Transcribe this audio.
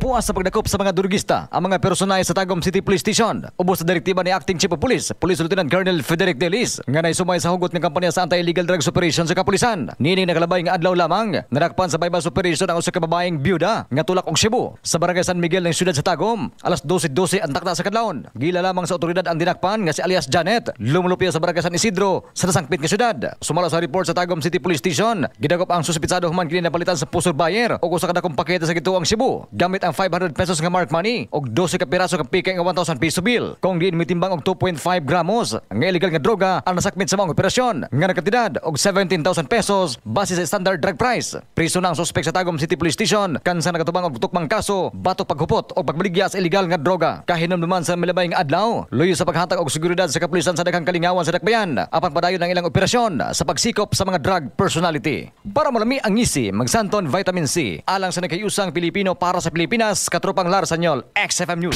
Puas sa pagdakop sa mga durgista ang mga personahe sa Tagum City Police Station. Ubos sa direktiba ni Acting Chief of Police, Police Lieutenant Colonel Frederick Delis, nga naisumay sa hugot ng kampanya sa anti-illegal drugs operation sa kapulisan. Niining nakalabay nga adlaw lamang, nadakpan sa bypass operation ang usa ka babaeng byuda nga tulak og shabu sa Barangay San Miguel ng siyudad sa Tagum. Alas 12:12 ang takna sa kadlawon. Gila lamang sa otoridad ang dinakpan nga si alias Janet, lumulupya sa Barangay San Isidro sa nasangpit nga siyudad. Sumala sa report sa Tagum City Police Station, gidakop ang suspitsado human kini napalitan sa poseur buyer og usa ka dakong pakete sa gituoang shabu gamit ang 500 pesos nga mark money og 12 ka piraso ka pike nga 1,000 piso bill. Kung diin mitimbang og 2.5 gramos ang illegal nga droga ang nasakmit sa maong operasyon nga nakantidad og 17,000 pesos base sa standard drug price. Priso na ang suspect sa Tagum City Police Station kansa nakatubang og tukmang kaso batok paghupot o pagbaligya sa illegal nga droga. Kahinumduman sa milabay nga adlaw, luyo sa paghatag og seguridad sa kapulisan sa daghang kalingawan sa dakbayan apan padayon ang ilang operasyon sa pagsikop sa mga drug personality. Para malami ang ngisi, magsanton Vitamin C. Alang sa nagkayusang Pilipino para sa Pilipinas, Katropang Lar Sanyol, XFM News.